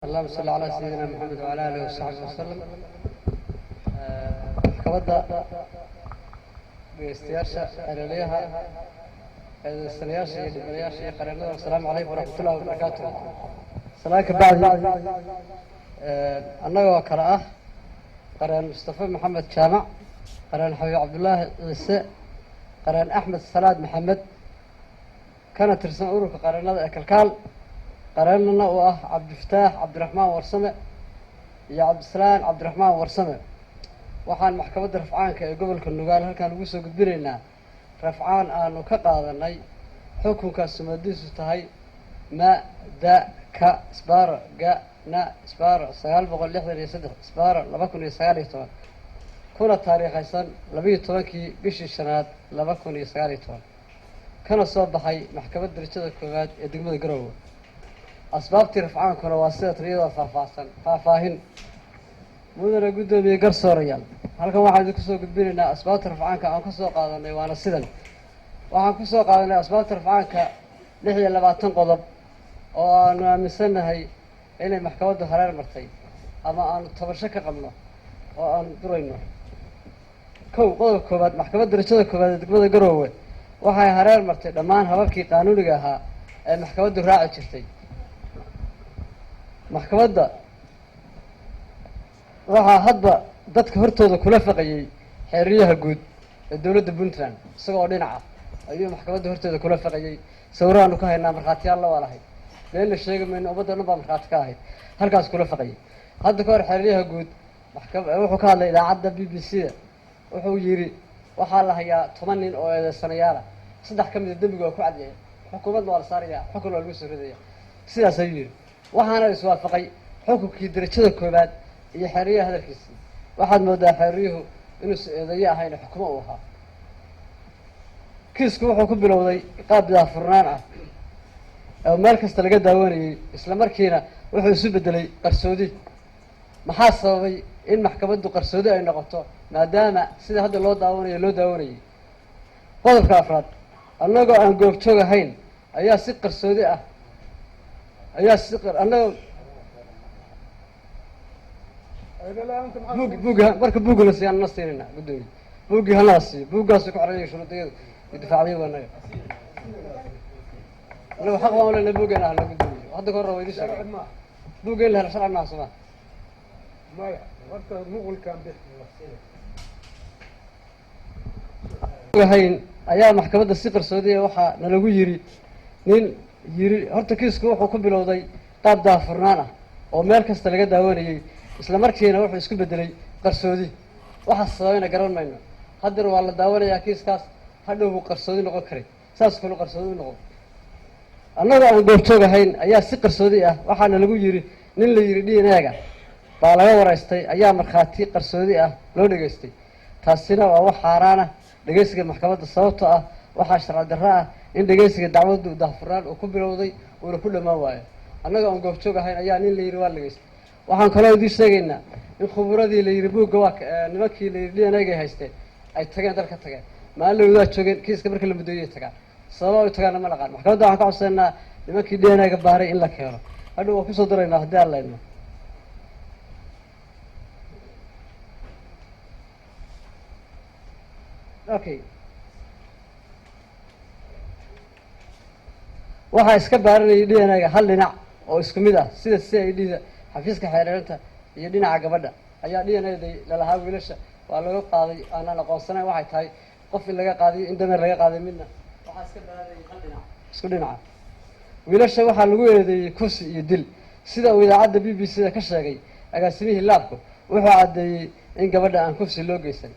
Allahuma salli calaa sayidina Maxamed wacala alihi wasaxbi wasalam. Maxkamadda, dhegeystayaasha, xeelelayaha, eedeysanayaasha iyo dhibanayaasha iyo qareennada, asalaamu calaykum waraxmatullahi wabarakaatu. Salaan ka bacdi, annagoo kale ah qareen Mustafa Maxamed Jaamac, qareen Xabiib Cabdullaahi Ciise, qareen Axmed Salaad Maxamed, kana tirsan ururka qareennada ee Kalkaal, qareennana uu ah Cabdifataax Cabdiraxmaan Warsame iyo Cabdisalaan Cabdiraxmaan Warsame, waxaan maxkamadda rafcaanka ee gobolka Nugaal halkaan ugu soo gudbinaynaa rafcaan aanu ka qaadanay xukunkaas sumadiisu tahay ma da ka isbaaro ga na isbaaro 963 isbaaro 2019, kuna taariikhaysan 12-kii bishii shanaad 2019, kana soo baxay maxkamadda darajada koowaad ee degmada Garowe. Asbaabtii rafcaankuna waa sida tan, iyadoo faahfaahsan. Faahfaahin. Mudane guddoomiye, garsoorayaal, halkan waxaan idinku soo gudbinaynaa asbaabta rafcaanka aan ka soo qaadanay, waana sidan. Waxaan ku soo qaadanay asbaabta rafcaanka 26 qodob oo aanu aaminsannahay inay maxkamaddu hareer martay ama aanu tabasho ka qabno oo aanu durayno. Kow, qodobka koowaad: maxkamadda darajada koowaad ee degmada Garoowe waxay hareer martay dhammaan hababkii qaanuuniga ahaa ee maxkamaddu raaci jirtay. Maxkamadda waxaa hadba dadka hortooda kula faqayey xeeryaha guud ee dowladda Puntland, isagoo dhinaca ayuu maxkamadda hortooda kula faqayey. Sawiraanu ka haynaa, markhaatiyaal la waa lahayd, been la sheegi mayno, ummadda dhan baa markhaati ka ahayd halkaas kula faqayay. Hadda ka hor xeeryaha guud wuxuu ka hadlay idaacadda BBC da. Wuxuu yidhi waxaa la hayaa 10 nin oo eedeysanayaala, 3 ka mida dembiga waa ku cadyahay, xukuumadna waa la saaraya, xukun waa lagu soo ridaya. Sidaas ayuu yidhi. Waxaana iswaafaqay xukunkii darajada koowaad iyo xeeryaha hadalkiisii. Waxaad moodaa xeeryuhu inuusa eedeeye ahayn, xukumo uu ahaa. Kiisku wuxuu ku bilowday qaab daahfurnaan ah oo meel kasta laga daawanayey, isla markiina wuxuu isu beddelay qarsoodi. Maxaa sababay in maxkamaddu qarsoodi ay noqoto, maadaama sida hadda loo daawanayo loo daawanayay? Qodobka afraad: annagoo aan goobjoog ahayn ayaa si qarsoodi ah ayaa si annagoo buug buugga marka buugga la siiyo anna siinayna, guddoomiye, buuggii hanala siiyo. Buuggaasu ku xoraya shuruudiyadu iyo difaacdiyadu. Annaga xaq baan u leenahay buuggeena ahna, guddoomiye. Hadda ka horna waa idin sheegay, buugga in la helo sharci maaha, soo ma? Maya, horta nuqulkan bix. Ahayn ayaa maxkamadda si qarsoodiya waxaa nalagu yiri nin yiri. Horta kiisku wuxuu ku bilowday qaab daahfurnaan ah oo meel kasta laga daawanayey, isla markiina wuxuu isku beddelay qarsoodi. Waxa sababayna garan mayno. Haddana waa la daawanayaa kiiskaas, hadhow buu qarsoodi noqon karay, saas kalu qarsoodi u noqon. Annagoo aan goobjoog ahayn ayaa si qarsoodi ah waxaana lagu yiri nin la yiri DNA-ga baa laga waraystay ayaa markhaati qarsoodi ah loo dhegaystay. Taasina waa wax xaaraan ah dhegeysiga maxkamadda, sababtoo ah waxaa sharci darro ah in dhegeysiga dacwaddu daahfurnaan uu ku bilowday uuna ku dhammaan waayo. Annagoo aan goobjoog ahayn ayaa nin la yidhi waa la dhegeystay. Waxaan kaloo idiin sheegaynaa in khuburadii la yidhi buugga waa nimankii la yidhi DNA-gay haysteen ay tageen, dalka tageen, maalin wadaa joogeen. Kiiska marka la mudooyay tagaan, sababa u tagaanna ma naqaan. Maxkamadda waxaan ka codsaynaa nimankii DNA-ga baaray in la keeno. Hadhow waan kusoo daraynaa haddii aan layno. Okay, waxaa iska baaranayay DNA-ga hal dhinac oo isku mid ah, sida CID da, xafiiska xeereerinta iyo dhinaca gabadha ayaa DNA-da lalahaa wiilasha waa laga qaaday. Aanaan aqoonsanayn waxay tahay qof in laga qaadiyo, in dameer laga qaaday midna. Waxaa iska baaranayay hal dhinac isku dhinaca. Wiilasha waxaa lagu eedeeyey kufsi iyo dil, sida uu idaacadda BBC da ka sheegay agaasimihii laabku. Wuxuu caddeeyey in gabadha aan kufsi loo geysan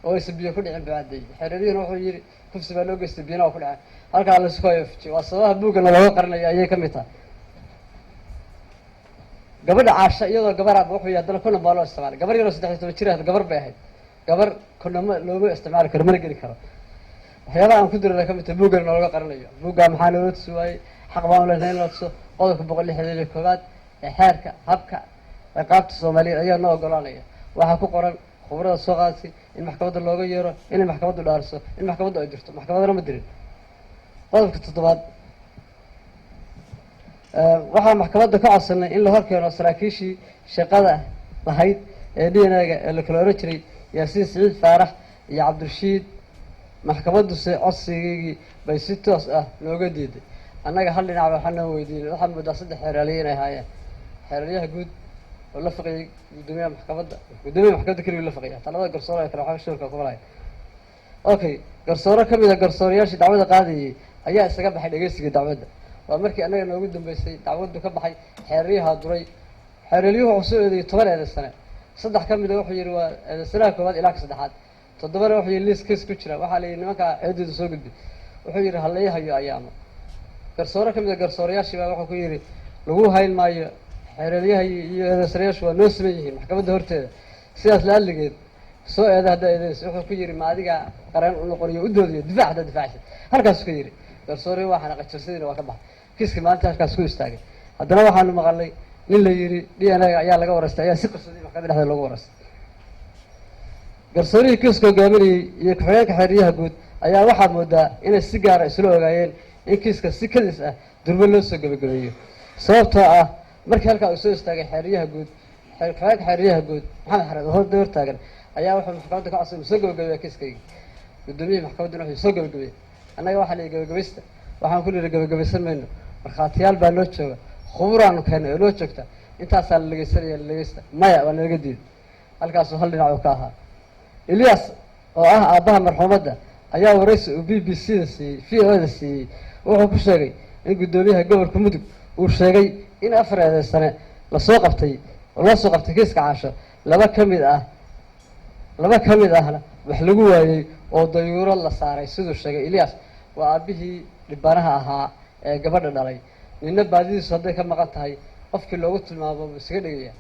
oo aysan biyo ku dhicin buu caddeeyey. Xeereeryuhuna wuxuu yidhi kufsi baa loo geystay, biyana waa ku dhaceen. Halkaa laisku hayo fujiyey waa sababaha buuggana looga qarinaya ayay ka mid tahay. Gabadha Caasha iyadoo gabaraba wuxuu yahay haddana condom baa loo isticmaalay. Gabar yaroo 13 jir ah gabar bay ahayd, gabar condom-o looma isticmaali karo, mana geli karo. Waxyaabaha aan ku dirana ka mid tahay buuggana looga qarinayo. Buuggaa maxaa loola tusi waayey? Xaq baan u leenahay in loo tuso. Qodobka 161aad ee xeerka habka ciqaabta Soomaaliyeed ayaa noo ogolaanaya. Waxaa ku qoran khubrada soo qaadsi in maxkamadda looga yeero, inay maxkamaddu dhaariso, in maxkamaddu ay dirto. Maxkamadana ma dirin. Qodobka toddobaad. Waxaa maxkamadda ka codsanay in la horkeeno saraakiishii shaqada lahayd ee DNA-ga ee la kala oran jiray Yaasiin Siciid Faarax iyo Cabdirashiid. Maxkamadduse codsigeygii bay si toos ah nooga diiday. Annaga hal dhinac ba waxaa noo weydiinay. Waxaad moodaa saddex xeeraaliye inay ahaayeen: xeeraalyaha guud oo la faqiyay guddoomiyaha maxkamadda, guddoomiyaha maxkamadda keligii la faqiyay, hataa labada garsoore ee kale waxba shurka kuma lahayn. Okay, garsoore ka mid a garsooreyaashii dacwadda qaadayay ayaa isaga baxay dhegeysigii dacwadda. Waa markii annaga noogu dambeysay dacwaddu ka baxay. Xeeraryaha duray. Xeeralyuhu wuxuu soo eedeeyey 10 eedaysane. Saddex ka mid a wuxuu yidhi waa eedaysanaha koowaad ilaa ka saddexaad. Toddobana wuxuu yidhi liis kiis ku jira. Waxaa la yidhi nimankaa eedooda soo gudbi. Wuxuu yidhi ha lai hayo ayaamo. Garsoore ka mid a garsooreyaashii baa wuxuu ku yidhi lagu hayn maayo, xeeralyaha iyo eedaysanayaashu waa noo siman yihiin maxkamadda horteeda, sidaas la adligeed soo eeda haddaa eedanaysa. Wuxuu ku yidhi ma adiga qareen u noqoniyo u doodiyo difaac haddaa difaacaysa. Halkaasuu ka yidhi garsoore waxaana qajarsadiina waa ka baxay. Kiiskii maalinta halkaas ku istaagay. Haddana waxaanu maqalnay nin la yidhi DNA ayaa laga waraystay ayaa si qarsoodi maxkamadda dhexdeeda loogu waraystay. Garsoorihii kiiska hogaaminayey iyo ku-xigeenka xeeryaha guud ayaa waxaad moodaa inay si gaara isla ogaayeen in kiiska si kadis ah durbo loo soo gebagabeeyo, sababtoo ah markii halkaa uu soo istaagay xeeryaha guud, ku-xigeenka xeeryaha guud Maxamed Xareed oo hortaagan ayaa wuxuu maxkamadda ka codsaday soo gebagabeeya kiiskayga. Guddoomiyihii maxkamadduna wuxuu soo gebagabeeyey. Annaga waxaa la yidhi gebagabaysta. Waxaan ku nidhi gebagabaysan mayno, markhaatiyaal baa loo jooga, khuburaanu keennay oo loo joogta, intaasaa la dhegeysanaya, la dhegeysta. Maya, waa nalaga diiday. Halkaasuu hal dhinac uu ka ahaa. Elias oo ah aabbaha marxuumadda ayaa waraysi uu BBC da siiyey, VOA da siiyey, wuxuu ku sheegay in guddoomiyaha gobolka Mudug uu sheegay in afar eedeysane lasoo qabtay oo loo soo qabtay kiiska Caasho, laba ka mid ahna wax lagu waayey oo dayuuro la saaray. Siduu sheegay Elias, waa aabbihii dhibanaha ahaa ee gabadha dhalay, nina baadidiisu hadday ka maqan tahay qofkii loogu tilmaamo buu isaga dhigaya.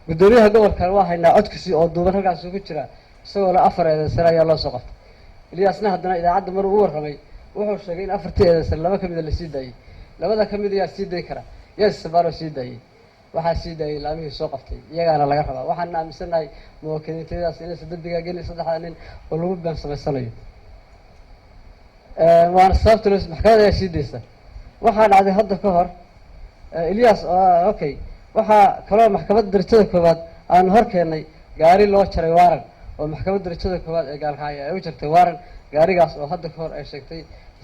Guddoomiyaha gobolkan waa haynaa codkiisii oo duuban, halkaasuu ku jiraa isagoo le afar eedeysane ayaa loo soo qabtay. Eliasna haddana idaacadda maruu u warramay wuxuu sheegay in afartii eedeysane laba ka mida lasii daayey. Labada ka mid ayaa sii dayn kara, yaa sabaaroo sii daayey? Waxaa sii daayey laamihii soo qabtay, iyagaana laga rabaa. Waxaana aaminsannahay muwaakiliintayadaas inaysan dembigaa gelin saddexda nin oo lagu been samaysanayo, waana sababta loo maxkamadda ayaa sii daysa. Waxaa dhacday hadda ka hor Elias. Okay, waxaa kaloo maxkamadda darajada koowaad aanu hor keennay gaari loo jaray waaran oo maxkamadda darajada koowaad ee Gaalkacyo ay u jartay waaran, gaarigaas oo hadda ka hor ay sheegtay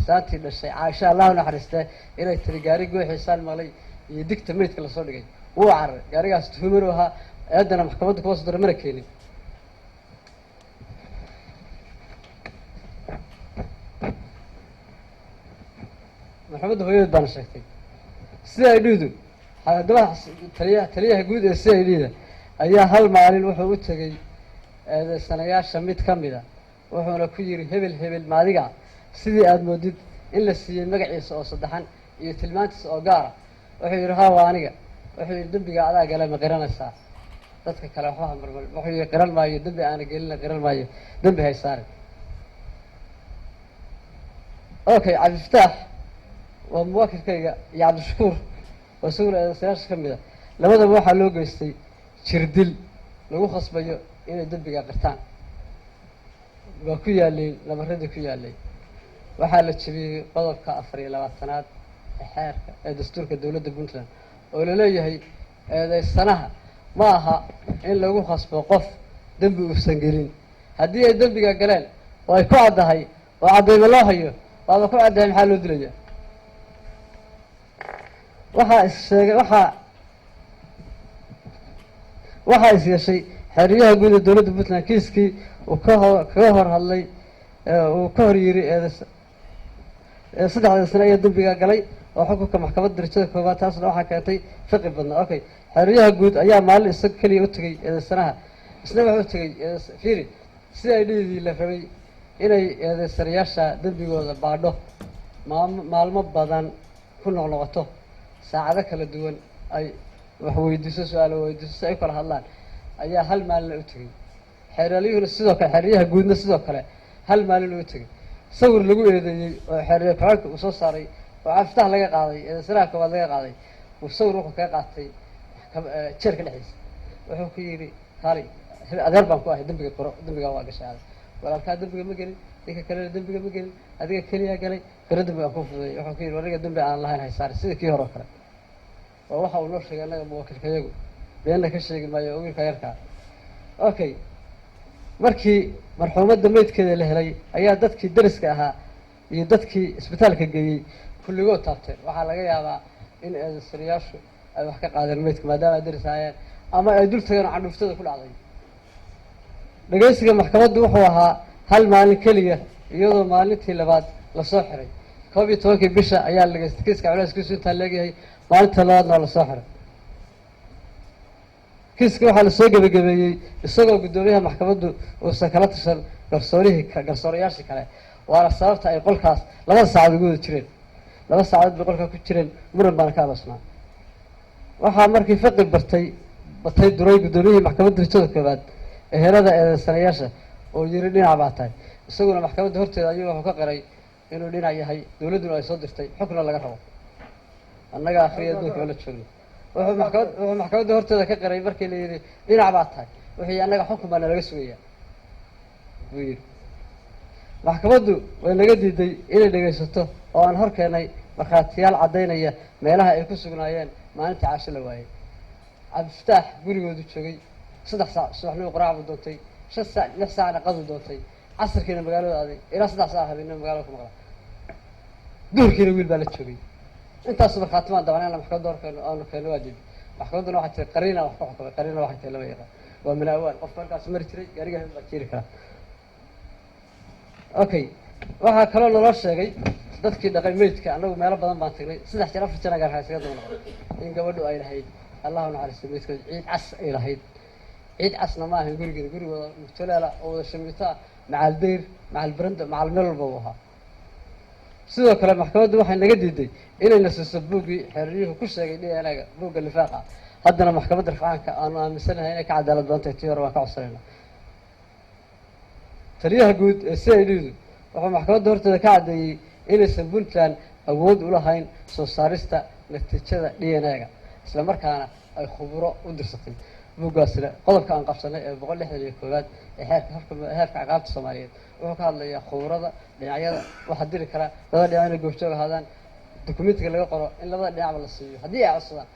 saantii dhashay Caaisha, Allahu naxariistee, inay tiri gaari gooxiisaan maqlay iyo digta meydka lasoo dhigay, wuu cararay. Gaarigaas tuhumanu ahaa, eedana maxkamadda kuma soo dara, mana keenin. Maxkamadda hooyadeed baana sheegtay CID-du. Haddaba taliyaha guud ee CID-da ayaa hal maalin wuxuu u tegey eedeysanayaasha mid ka mid a, wuxuuna ku yidhi hebel hebel maadiga, sidii aada moodid in la siiyey magaciisa oo saddexan iyo tilmaantiisa oo gaara. Wuxuu yidhi haa, waa aniga. Wuxuu yidhi dembiga adaa gale ma qiranaysaa? Dadka kale waxba ha marmar. Wuxuu yidhi qiran maayo, dembi aana gelina qiran maayo, dembi hay saarin. Okay, Cabdifataax waa muwaakilkayga iyo Cabdishakuur oo isaguna eedeysanayaasha ka mid a, labadaba waxaa loo geystay jirdil lagu khasbayo inay dembiga qirtaan. Waa ku yaalleen nabaradii ku yaallay. Waxaa la jebiyey qodobka 24aad ee xeerka ee dastuurka dowladda Puntland oo laleeyahay eedeysanaha ma aha in lagu khasbo qof dembi uusan gelin. Haddii ay dembiga galeen oo ay ku caddahay oo caddaymo loo hayo, waaba ku caddahay, maxaa loo dilaya? Waxaa is sheegay, waxaa is yeeshay xeeryaha guud ee dowladda Puntland kiiskii uu kaga hor hadlay, uu ka hor yiri eedes saddexda sane ayaa dembiga galay oo xukunka maxkamadda darajada koowaad, taasna waxaa keentay fiqi badnaa. Okay, xeeryaha guud ayaa maalin isaga keliya u tegey eedeysanaha, isna wuxuu u tegey eedes fiiri si ay dhidii la rabay inay eedeysanayaasha dembigooda baadho maalmo badan ku noqnoqoto, saacado kala duwan ay wax weydiiso, su-aalo weydiiso si ay u kala hadlaan, ayaa hal maalina u tegey. Xeeryuhuna sidoo kale, xeeryaha guudna sidoo kale hal maalin u tegey. Sawir lagu eedeeyey oo xeerya ku-xigeenka uu soo saaray oo caafitaha laga qaaday, eedeysanaha koowaad laga qaaday, uu sawir wuxuu kaga qaatay jeerka dhexdiisa. Wuxuu ku yidhi kaalay, adeer baan ku ahay, dembiga qoro, dembigaa waa gashay adag, walaalkaa dembiga ma gelin, ninka kalena dembiga ma gelin, adiga keliyaa galay, qiro dembiga aan ku fududeeyay. Wuxuu ku yidhi aniga dembi aan lahayn haysaare, sida kii hore oo kale. Waa waxa uu noo sheegay annaga muwakilkayagu, beenna ka sheegi maayo oo wiilka yarkaa. Okay, markii marxuumadda meydkeeda la helay ayaa dadkii dariska ahaa iyo dadkii isbitaalka geeyey kulligood taabteen. Waxaa laga yaabaa in eedansanayaashu ay wax ka qaadeen meydka maadaama ay daris ahaayeen ama ay dul tageen oo candhuuftada ku dhacday. Dhegeysiga maxkamaddu wuxuu ahaa hal maalin keliya, iyadoo maalintii labaad lasoo xiray. 11-kii bisha ayaa la dhegeystay kiiska culeyskiisu intaa leegyahay, maalinta labaadna waa lasoo xiray. Kiiska waxaa lasoo gebagabeeyey isagoo guddoomiyaha maxkamaddu uusan kala tashan garsoorihii, garsoorayaashii kale. Waana sababta ay qolkaas 2 saacadood ugu wada jireen. 2 saacadood bay qolkaa ku jireen, muran baana ka aloosnaa. Waxaa markii faqi bartay batay duray guddoomiyihii maxkamadda rajada koowaad ehelada eedeysanayaasha oo yiri dhinac baa tahay. Isaguna maxkamadda horteeda ayuu wuxuu ka qiray inuu dhinac yahay, dowladduna ay soo dirtay, xukna laga rabo. Annaga akhriya adduunka la joogno. Wuxuu maxkamadda horteeda ka qiray markii la yidhi dhinac baa tahay, wuxuu yidhi annaga xukun baa nalaga sugayaa buu yidhi. Maxkamaddu way naga diiday inay dhegaysato oo aan hor keenay markhaatiyaal caddaynaya meelaha ay ku sugnaayeen maalintii Caasho la waayey. Cabdifataax gurigoodu joogay 3 saac subaxnimo, quraac buu doontay, 5 saac, 6 saacna qadu doontay, casarkiina magaalada aaday, ilaa 3 saac habeenimo magaalada ku maqlaa, duhurkiina wiil baa la joogay. Intaasu markhaati baan dabcan inaan maxkamadda hor keeno aanu keeno waa diiday. Maxkamadduna waxay tiri qariina wax ku xukumay. Qariina waxay tahay lama yaqaan, waa min awaal. Qofka halkaas mari jiray gaariga habeen baa jiiri karaa. Okay, waxaa kaloo naloo sheegay dadkii dhaqay meydka. Annagu meelo badan baan tagnay, saddex jeer, afar jeer gaar isaga daba noqday, in gabadhu ay lahayd, Allahu naxariisto, meydka ciid cas ay lahayd. Ciid casna ma ahan gurigeeda, gurigooda mutulaala oo wada shamiito ah, macal dayr, macal baranda, macal meel walba uu ahaa. Sidoo kale maxkamaddu waxay naga diiday inay na siiso buuggii xeeryuhu ku sheegay DNA-ga, buugga lifaaqa. Haddana maxkamadda rafcaanka aanu aaminsanahay inay ka cadaalad badan tahay tii hore waan ka codsanayna. Taliyaha guud ee CID-du wuxuu maxkamadda horteeda ka caddeeyey inaysan Puntland awood u lahayn soo saarista natiijada DNA-ga, isla markaana ay khuburo u dirsatay. Buuggaasina qodobka aan qabsanay ee 161aad ee xeerka habka heerka ciqaabta Soomaaliyeed wuxuu ka hadlayaa khuburada dhinacyada waxaa diri karaa labada dhinac inay goobjoog ahaadaan, documentiga laga qoro in labada dhinacba la siiyo haddii ay codsadaan.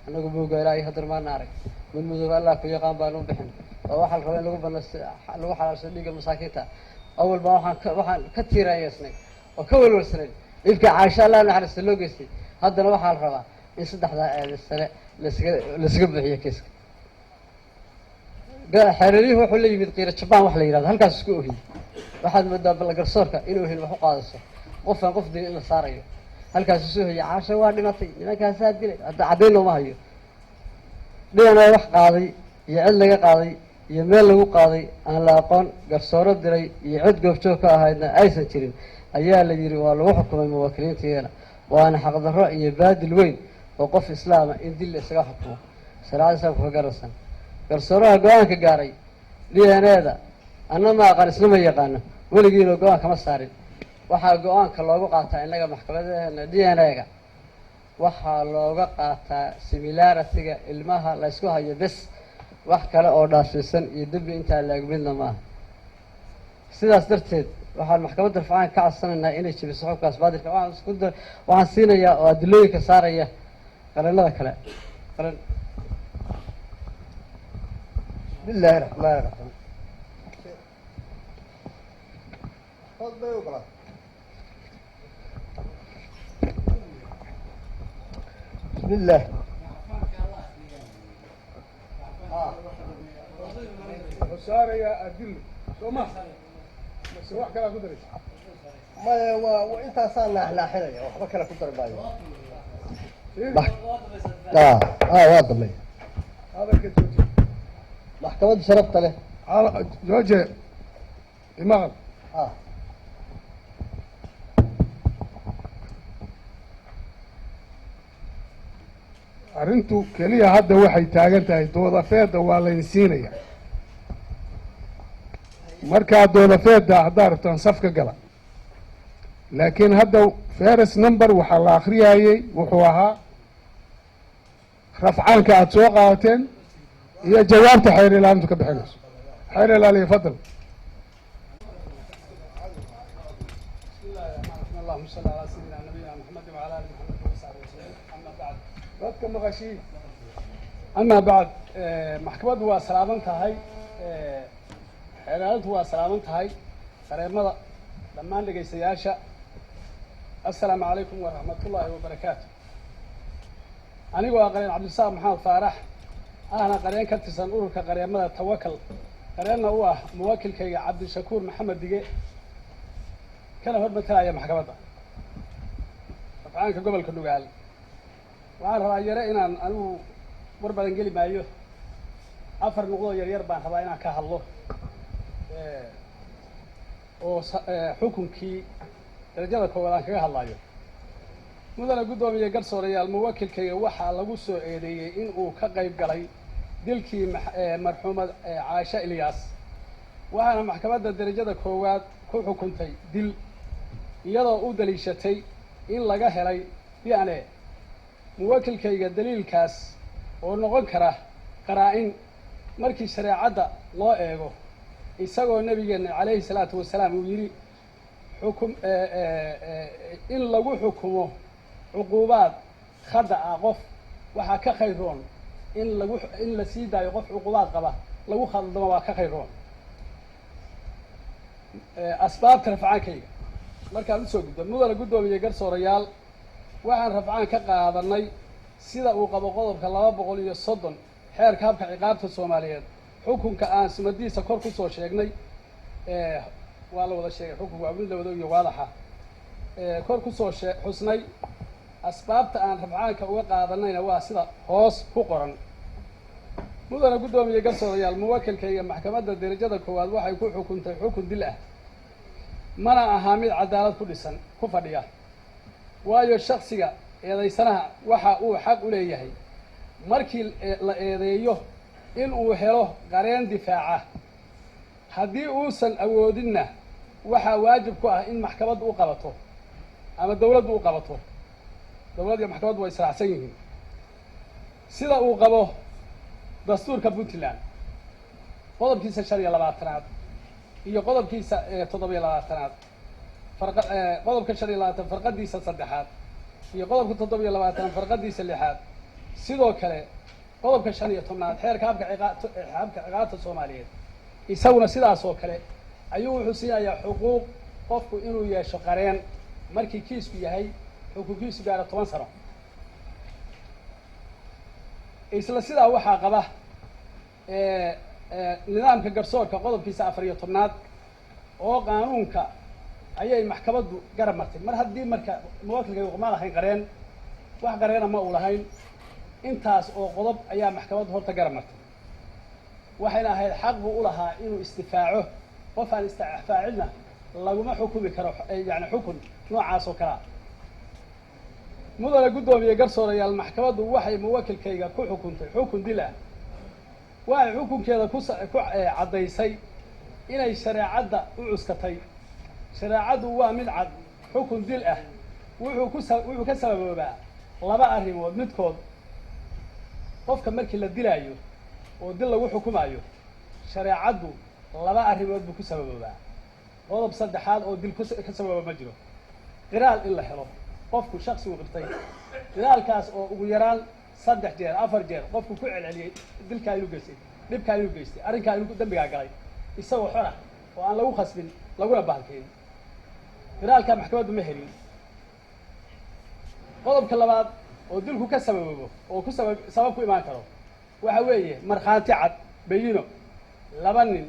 Annagu buugga ilaa iyo haddar maana arag. Mudmudooba Allah ku yaqaan baanu u bixin oo waxaa la rabaa in lagu banaysto, lagu xalaalsado dhiigga masaakiinta. Awal baa waxaan ka tiiraanyeysnay oo ka welwelsanay dhibka Caaisha, Allah naxariista, loo geystay. Haddana waxaa la rabaa in saddexdaa eedaysane laysaga buuxiyo kiiska. Xeereeryuhu wuxuu la yimid qiiro jabaan wax la yidhahdo, halkaas isku ohiyey. Waxaad moodaa balla garsoorka inuu ohin wax u qaadayso qofaan qof dilin in la saarayo. Halkaas isu ohiyey, Caasha waa dhimatay, nimankaasaa dilay, hadda caddayn looma hayo. Dhinaca wax qaaday iyo cid laga qaaday iyo meel lagu qaaday aan la aqoon, garsooro diray iyo cid goobjoog ka ahaydna aysan jirin ayaa la yidhi waa lagu xukumay muwaakiliintiina. Waana xaqdarro iyo baadil weyn oo qof islaama in dil la isaga xukumo, shareecada islaamka ka garansan. Garsooraha go-aanka gaaray DNA-da anna ma aqaan, isna ma yaqaano, weligiina go-aan kama saarin. Waxaa go-aanka loogu qaataa innaga maxkamadaheena DNA-ga waxaa looga qaataa similarity-ga ilmaha la ysku hayo bes, wax kale oo dhaafsiisan iyo dembi intaa laeg midna maaha. Sidaas darteed waxaan maxkamadda rafcaanka ka codsanaynaa inay jebiso xubkaas baadilka. Waxaan siinayaa oo adilooyinka saaraya qareennada kale qaran. بسم الله الرحمن الرحيم. خذ بيقرأ. بسم الله. Wuxuu saarayaa adilo soo ma mase wax kalaa ku daraysa? Maya, waa intaasaan naaxnaaxinaya, waxba kale ku dari maayo. Waa damay. Hadalka jooji. Maxkamadda sharafta leh. Jooje, imaqal. Arrintu keliya hadda waxay taagan tahay doodafeedda waa laydin siinaya. Markaa doodafeedda haddaa rabtaan safka gala, laakiin hadda first number waxaa la akhriyayey wuxuu ahaa rafcaanka aada soo qaadateen iyo jawaabta xeer ilaalintu ka bixinayso. Xeer ilaaliya, fadal. بسم الله الرحمن الرحيم، اللهم صل على سيدنا نبينا محمد وعلى ال محمد وصحبه وسلم، اما بعد. Dadka maqashii. Amaa bacd, maxkamaddu waa salaaman tahay, xeeraalintu waa salaaman tahay, qareemada, dhammaan dhegaystayaasha, assalaamu calaykum waraxmatullaahi wabarakaatu. Anigoo ah qareen Cabdirasaaq Maxamed Faarax, ahna qareen ka tirsan ururka qareemada Tawakal, qareenna u ah muwakilkayga Cabdishakuur Maxamed Dige, kana hor matalaya maxkamadda rafcaanka gobolka Nugaal, waxaan rabaa yare inaan anigu war badan geli maayo. Afar nuqdoo yar yar baan rabaa inaan ka hadlo oo xukunkii darajada koowaad aan kaga hadlayo. Mudana guddoomiye, garsoorayaal, muwakilkayga waxaa lagu soo eedeeyey in uu ka qayb galay dilkii marxuumad Caasha Ilyaas, waxaana maxkamadda darajada koowaad ku xukuntay dil, iyadoo u daliishatay in laga helay DNA muwakilkayga. Daliilkaas oo noqon kara qaraa-in markii shareecadda loo eego, isagoo nabigeenna calayhi salaatu wasalaam uu yidhi xukum in lagu xukumo cuquubaad khada ah qof waxaa ka khayroon in lagu in la sii daayo qof cuquubaad qaba lagu khaldamo waa ka khayroon. Asbaabta rafcaankayga markaan usoo gudbo, mudana guddoomiye, garsoorayaal, waxaan rafcaan ka qaadanay sida uu qabo qodobka 230 xeerka habka ciqaabta Soomaaliyeed, xukunka aan sumadiisa kor kusoo sheegnay. Waa la wada sheegay xukunka, waa mid la wada ogyo waadaxa kor kusoo shee xusnay. Asbaabta aan rafcaanka uga qaadanayna waa sida hoos ku qoran. Mudana guddoomiye, garsoorayaal, muwakilkayga maxkamadda derajada koowaad waxay ku xukuntay xukun dil ah, mana ahaa mid cadaalad ku dhisan ku fadhiya, waayo shaksiga eedaysanaha waxa uu xaq u leeyahay markii la eedeeyo in uu helo qareen difaaca. Haddii uusan awoodinna, waxaa waajib ku ah in maxkamaddu u qabato ama dawladdu u qabato. Dawlad iyo maxkamaddu way israacsan yihiin sida uu qabo dastuurka Puntland qodobkiisa 25aad iyo qodobkiisa 27aad, farqa qodobka 25 farqadiisa saddexaad iyo qodobka 27 farqadiisa lixaad. Sidoo kale qodobka 15aad xeerka habka ciqaabta Soomaaliyeed isaguna sidaas oo kale ayuu wuxuu siinayaa xuquuq qofku inuu yeesho qareen markii kiisku yahay xukunkiisu gaaro 10 sano. Isla sidaa waxaa qaba nidaamka garsoorka qodobkiisa 14aad oo qaanuunka ayay maxkamaddu garab martay. Mar haddii marka muwakilka ma lahayn qareen, wax qareena ma uu lahayn, intaas oo qodob ayaa maxkamaddu horta garab martay. Waxayna ahayd xaq buu u lahaa inuu isdifaaco. Qof aan isdifaacinna laguma xukumi karo, yani xukun noocaas oo kalea. Mudane guddoomiye, garsoorayaal, maxkamaddu waxay muwakilkayga ku xukuntay xukun dil ah. Waxay xukunkeeda ku caddaysay inay shareecadda u cuskatay. Shareecaddu waa mid cad: xukun dil ah wuxuu ka sababoobaa laba arrimood midkood. Qofka markii la dilaayo oo dil lagu xukumaayo, shareecaddu laba arrimood buu ku sababoobaa. Qodob saddexaad oo dil ka sababooba ma jiro. Qiraal in la helo, qofku shaksigu qirtay, qiraalkaas oo ugu yaraan saddex jeer, afar jeer qofku ku celceliyey dilkaa inuu geystay, dhibkaa inuu geystay, arrinkaa inuu dembigaa galay, isagoo xora oo aan lagu khasbin laguna bahalkeyn. Qiraalkaa maxkamaddu ma helin. Qodobka labaad oo dilku ka sababoobo oo ku sabab ku imaan karo waxa weeye markhaanti cad, bayino. Laba nin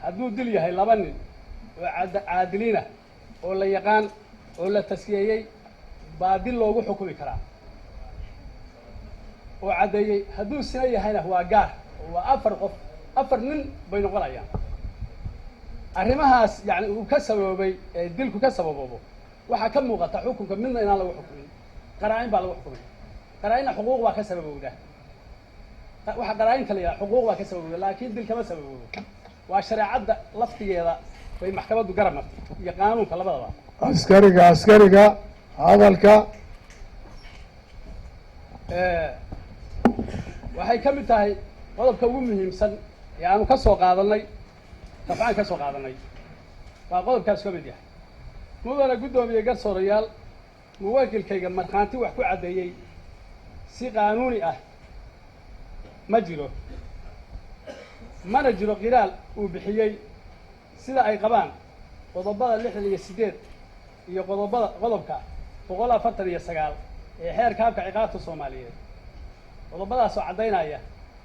hadduu dil yahay, laba nin oo caadiliina oo la yaqaan oo la taskiyeeyey baa dil loogu xukumi karaa oo caddeeyey. Hadduu sina yahayna waa gaar, oo waa afar qof, afar nin bay noqonayaan. Arrimahaas yani uu ka sababoobay ee dilku ka sababoobo waxaa ka muuqata xukunka midna inaan lagu xukumin. Qaraa-in baa lagu xukumay. Qaraa-inna xuquuq baa ka sababowda. Waxaa qaraa-inta la yidhaha xuquuq baa ka sababowda, laakiin dil kama sababoobo. Waa shareecadda laftigeeda bay maxkamaddu garab martay iyo qaanuunka labadaba. Askariga, askariga, hadalka. Waxay ka mid tahay qodobka ugu muhiimsan ee aanu ka soo qaadanay rafcaan ka soo qaadanay, waa qodobkaas ka mid yahay. Mudana guddoomiye, garsoorayaal, muwakilkayga markhaanti wax ku caddeeyey si qaanuuni ah ma jiro, mana jiro qiraal uu bixiyey sida ay qabaan qodobada 68 iyo qodobada qodobka 149 ee xeerka habka ciqaabta Soomaaliyeed, qodobadaasoo caddaynaya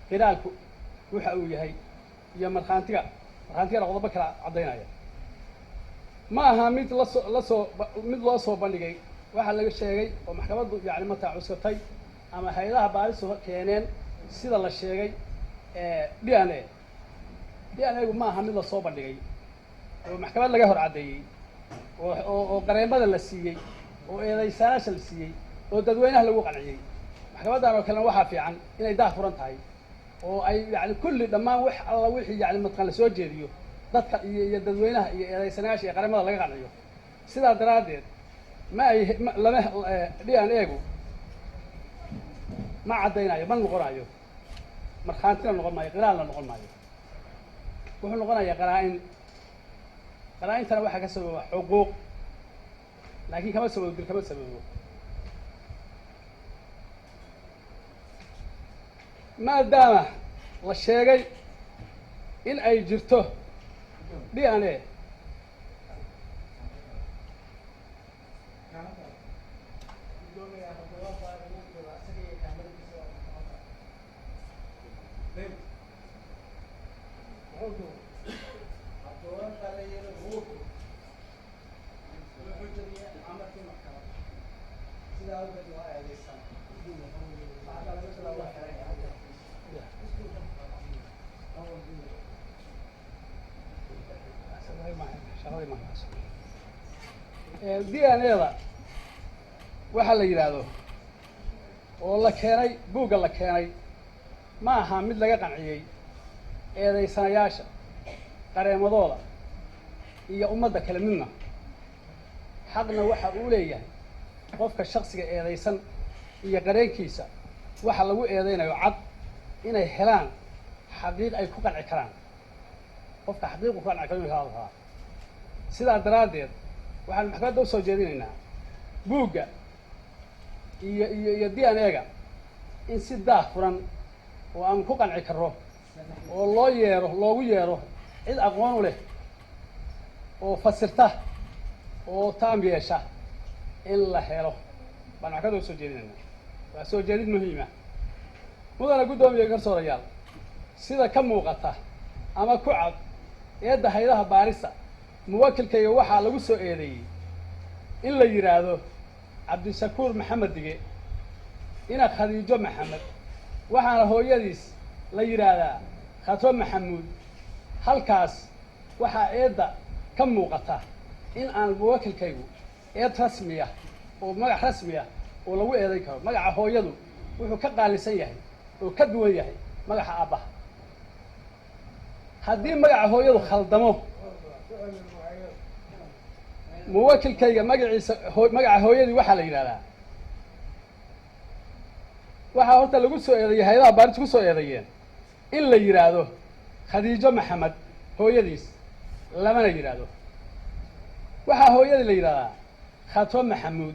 qiraalku waxa uu yahay iyo markhaantigana qodobo kala caddaynaya. Ma aha mid lasoo mid loo soo bandhigay. Waxaa laga sheegay oo maxkamaddu yani mataa cuskatay ama hay-adaha baarisu keeneen sida la sheegay DNA. DNA-gu ma aha mid lasoo bandhigay oo maxkamad laga hor caddeeyey oo qareemada la siiyey oo eedaysanaasha la siiyey oo dadweynaha lagu qanciyey. Maxkamaddan oo kalena waxaa fiican inay daah furan tahay oo ay yani kulli dhammaan wax alla wixii yani matqan lasoo jeediyo dadka iyo dadweynaha iyo eedaysanayaasha iyo qareemada laga qanciyo. Sidaa daraaddeed ma ay lama DNA-gu ma caddaynayo, ma noqonayo markhaantina noqon maayo, qiraalna noqon maayo. Wuxuu noqonayaa qaraa-in. Qaraa-intana waxaa ka sababa xuquuq, laakiin kama sababo dil, kama sababo. Maadaama la sheegay in ay jirto DNA, DNA-da waxaa la yidhaahdo oo la keenay buugga la keenay ma aha mid laga qanciyey eedaysanayaasha, qareemadooda iyo ummadda kale midna. Xaqna waxa uu leeyahay qofka shaksiga eedaysan iyo qareenkiisa waxa lagu eedaynayo cad inay helaan xaqiiq ay ku qanci karaan. Qofka xaqiiqu ku qanci karo inu helo rabaa. Sidaa daraaddeed waxaan maxkamadda usoo jeedinaynaa buugga iyo iyo iyo DNA-ga in si daah furan oo aan ku qanci karro oo loo yeero loogu yeero cid aqoon u leh oo fasirta oo taam yeesha in la helo baan maxkamadda usoo jeedinaynaa. Waa soo jeedin muhiima. Mudana guddoomiye, garsoorayaal, sida ka muuqata ama ku cad eedda haydaha baarista, muwakilkayga waxaa lagu soo eedeeyey in la yidhaahdo Cabdishakuur Maxamed Dige ina Khadiijo Maxamed, waxaana hooyadiis la yidhaahdaa Khatro Maxamuud. Halkaas waxaa eedda ka muuqata in aan muwakilkaygu eed rasmiya oo magac rasmiya oo lagu eedayn karo. Magaca hooyadu wuxuu ka qaalisan yahay oo ka duwan yahay magaca aabbaha. Haddii magaca hooyadu khaldamo, muwakilkayga magaciisa magaca hooyadii waxaa la yidhahdaa, waxaa horta lagu soo eedeeyey hay-adaha baaris ku soo eedeeyeen in la yidhaahdo Khadiijo Maxamed hooyadiis, lamana yidhaahdo. Waxaa hooyadii la yidhahdaa Khatro Maxamuud.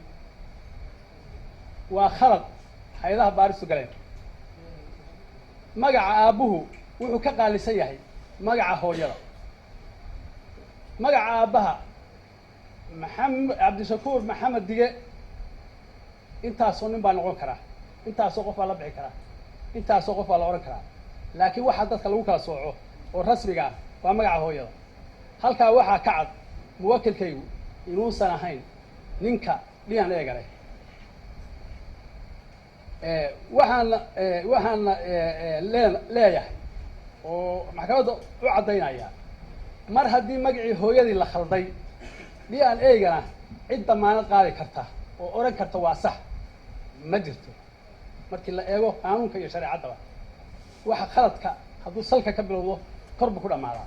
Waa khalad hay-adaha baaristu galeen. Magaca aabbuhu wuxuu ka qaalisan yahay magaca hooyada. Magaca aabbaha Cabdishakuur Maxamed Dige intaasoo nin baa noqon karaa, intaasoo qof baa la bixi karaa, intaasoo qof baa la odhan karaa, laakiin waxaa dadka lagu kala sooco oo rasmiga ah waa magaca hooyada. Halkaa waxaa ka cad muwakilkaygu inuusan ahayn ninka DNA-ga leh. Waxaana leeyahay oo maxkamadda u caddaynaya mar haddii magacii hooyadii la khalday, DNA-gana cid damaanad qaadi karta oo odhan karta waa sax ma jirto. Markii la eego qaanuunka iyo shareecaddaba, waxa khaladka hadduu salka ka bilowdo kor buu ku dhammaadaa.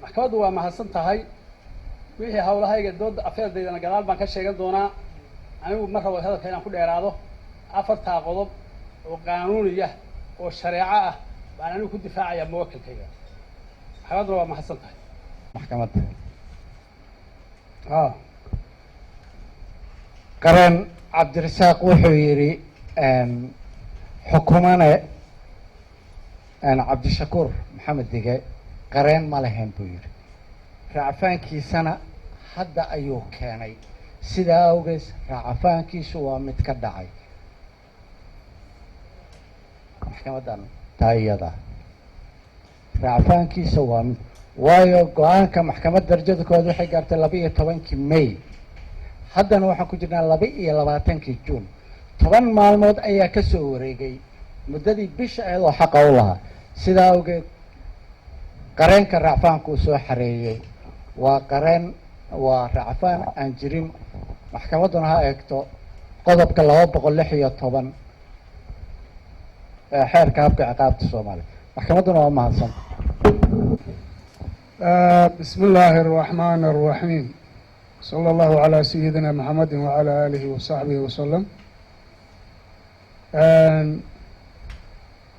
Maxkamaddu waa mahadsan tahay. Wixii hawlahayga dooda afeerdaydana gadaal baan ka sheegan doonaa. Anigu ma rabo hadalka inaan ku dheeraado. 4taa qodob oo qaanuuniya oo shareeco ah baan anigu ku difaacayaa muwakilkayga. Maxkamadduna waa mahadsan tahay. Maxkamadda. Qareen Cabdirasaaq wuxuu yidhi xukumane Cabdishakuur Maxamed Dige qareen ma lahayn buu yidhi, racfaankiisana hadda ayuu keenay, sidaa awgees racfaankiisu waa mid ka dhacay maxkamaddan taa iyada. Racfaankiisa waa mid, waayo go-aanka maxkamadda darajada koowaad waxay gaartay 12-kii May, haddana waxaan ku jirnaa 22-kii Juun. 10 maalmood ayaa ka soo wareegay muddadii bisha ahayd oo xaqa u lahaa. Sidaa awgeed qareenka racfaanku uu soo xareeyey waa qareen, waa racfaan aan jirin. Maxkamadduna ha eegto qodobka 216 ee xeerka habka ciqaabta Soomaaliya. Maxkamadduna waa mahadsan. بسم الله الرحمن الرحيم، صلى الله على سيدنا محمد وعلى آله وصحبه وسلم.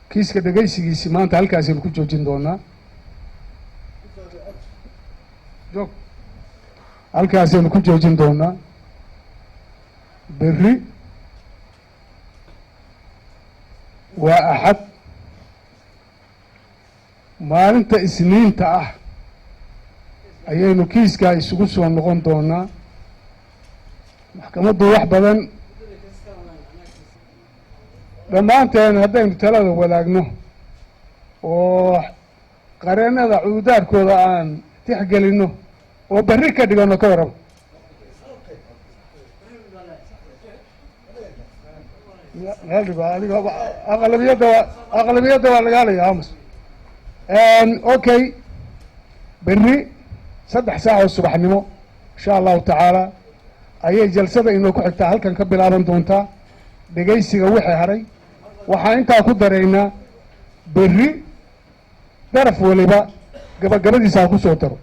Kiiska dhegaysigiisi maanta halkaasaynu ku joojin doonaa. Joog, halkaasaynu ku joojin doonaa. Berri waa Axad, maalinta Isniinta ah ayaynu kiiskaa isugu soo noqon doonaa. Maxkamaddu wax badan dhammaanteen haddaynu talada wadaagno oo qareennada cududaarkooda aan tixgelinno oo berri ka dhigano, ka warrama meel dhigo adiga. Aqlabiyadda waa, aqlabiyadda waa laga hadlaya amos. Okay, berri 3 saac oo subaxnimo insha Allahu tacaala ayay jalsada inoo ku xigtaa halkan ka bilaaban doontaa dhegaysiga wixii haray. Waxaan intaa ku daraynaa berri daraf waliba gabagabadiisa ha ku soo daro.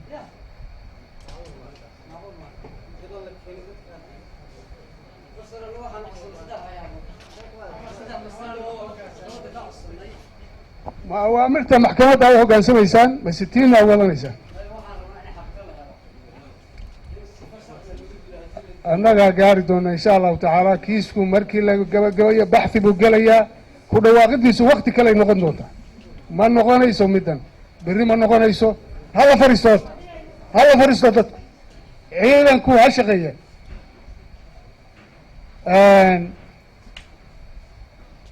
Ma awaamirta maxkamadda ay hoggaansamaysaan mase tiina wadanaysaan? Annagaa gaari doona insha Allahu tacaala. Kiisku markii la gabagabayo baxthi buu gelayaa, ku dhawaaqidiisu wakti kaley noqon doontaa. Ma noqonayso middan berri, ma noqonayso. Hala fariisto horta, hala fariisto dadku, ciidanku ha shaqeeya.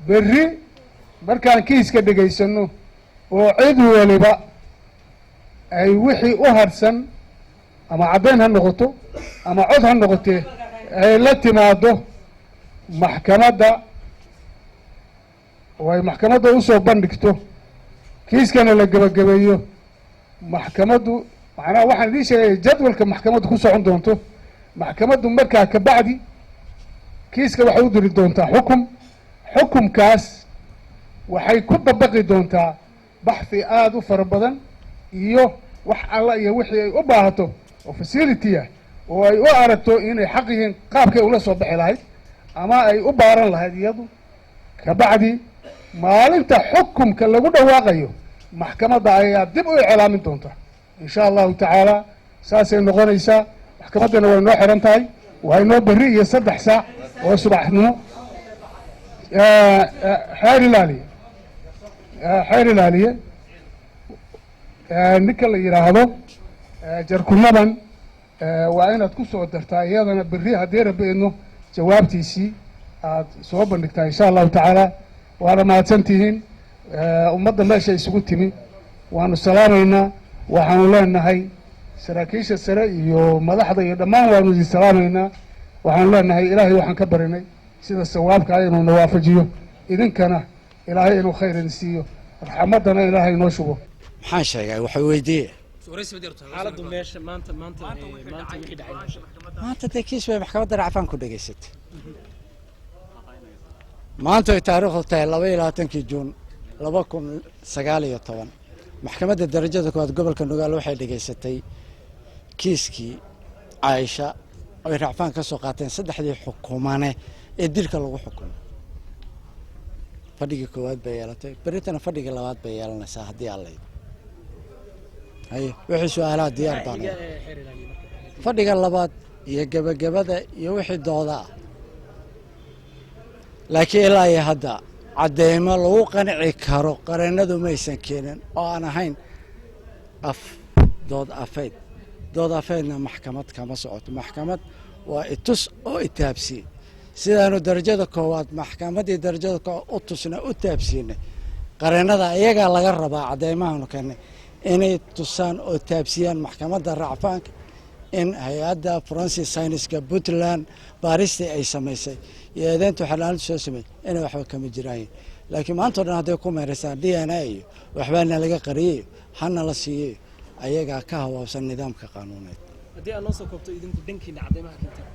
Berri markaan kiiska dhegaysano oo cid waliba ay wixii u harsan ama caddayn ha noqoto ama cod ha noqotee ay la timaado maxkamadda oo ay maxkamadda usoo bandhigto, kiiskana la gebagabeeyo, maxkamaddu macnaha waxaan idiin sheegaya jadwalka maxkamaddu ku socon doonto. Maxkamaddu markaa kabacdi kiiska waxay u diri doontaa xukum. Xukumkaas waxay ku dabaqi doontaa baxthi aada u fara badan iyo wax alla iyo wixii ay u baahato oo facility ah oo ay u aragto inay xaq yihiin, qaabkay ula soo bixi lahayd ama ay u baaran lahayd iyadu. Kabacdi maalinta xukumka lagu dhawaaqayo maxkamadda ayaa dib u iclaamin doonta insha Allahu tacaala. Saasay noqonaysaa. Maxkamaddana way noo xiran tahay, waa inoo berri iyo 3 saac oo subaxnimo. Xeer ilaaliye, xeer ilaaliye, ninka la yidhaahdo Jarkunaban waa inaad ku soo dartaa iyadana berri haddii Rabbi idno jawaabtiisii aad soo bandhigtaa insha Allahu tacaala. Waana mahadsantihiin ummadda meesha isugu timi, waanu salaamaynaa. Waxaanu leenahay saraakiisha sare iyo madaxda iyo dhammaan waanu idin salaamaynaa. Waxaanu leenahay Ilaahay waxaan ka barinay sida sawaabka inuu na waafajiyo, idinkana Ilaahay inuu khayr idin siiyo, raxmaddana Ilaahay inoo shubo. Maxaan sheegay? Waxay weydiiye xaaladdu meesha maanta, maanta maanta wixii dhacay. Maanta dee kiis bay maxkamadda racfaan ku dhegaysatay. Maanta ay taariikhdu tahay 22-kii Juun 2019, maxkamadda darajada koowaad gobolka Nugaal waxay dhegaysatay kiiskii Caaisha oo ay racfaan ka soo qaateen saddexdii xukumane ee dilka lagu xukumay. Fadhigii koowaad bay yeelatay, berritana fadhigii labaad bay yeelanaysaa haddii Alla idmo. Haye, wixii su-aalaha diyaar baan. Fadhiga labaad iyo gebagabada iyo wixii dooda ah. Laakiin ilaa iyo hadda cadeymo lagu qanci karo qareennadu maysan keenin oo aan ahayn af dood afeyd. Dood afeydna maxkamad kama socoto. Maxkamad waa itus oo itaabsiin. Sidaanu darajada koowaad maxkamaddii darajada koowaad u tusna u taabsiinay, qareennada iyagaa laga rabaa cadeymahaanu keenay inay tusaan oo taabsiyaan maxkamadda racfaanka in hay-adda forensic scienceska Puntland baaristii ay samaysay iyo eedeynta xeerlaalintu soo sameeyey inay waxba kama jiraayin. Laakiin maanta o dhan hadday ku meeraysaan DNA iyo waxbaana laga qariyay, hana la siiyey, ayagaa ka hawaabsan nidaamka qaanuuneed. Haddii aad noo soo koobto, idinku dhankiina cadeymaha keenteen?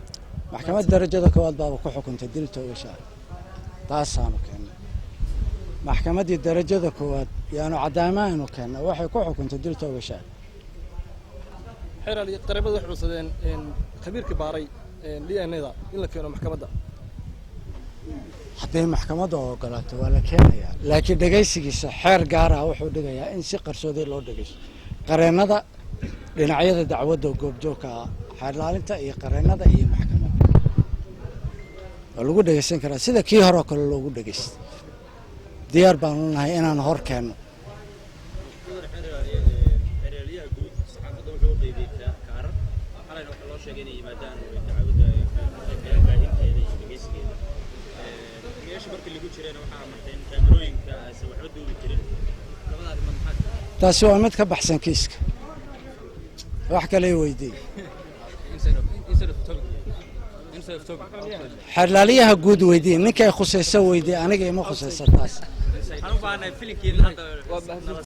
Maxkamadda darajada koowaad baaba ku xukuntay dil toogasha ah, taasaanu keennay. Maxkamaddii darajada koowaad yaanu caddaamahaanu keennay, waxay ku xukuntay dil toogasha ah. Xeeraal, qareemada waxay codsadeen khabiirkii baaray DNA-da in la keeno maxkamadda. Hadday maxkamadda ogolaato waa la keenayaa, laakiin dhegaysigiisa xeer gaar ah wuxuu dhigayaa in si qarsoodi loo dhegaysto qareennada dhinacyada dacwadda goobjoogka ah, xeerlaalinta iyo qareennada iyo maxkamadda. Waa lagu dhegaysan karaa sida kii hore oo kale loogu dhegaysta. Diyaar baanu nahay inaan hor keenno. Xeeraalyaha guud saxaafadda wuxuu u qeybiyey kaarar. Xalayna waxaa loo sheegay inay yimaadaan oo ay dacwadda ka qaybgalaan baahinteeda iyo dhegeysigeeda. Meesha markii lagu jirayna waxaa amartay in kaamirooyinka aysan waxba duubi karin. Labada arrimood maxaa? Taasi waa mid ka baxsan kiiska. Wax kale i weydiiy. Xeerlaaliyaha guud weydiiye, ninkay khusayso weydiiye, aniga ima khusaysa taas. Waxaan u baahanay filinkiina hadda.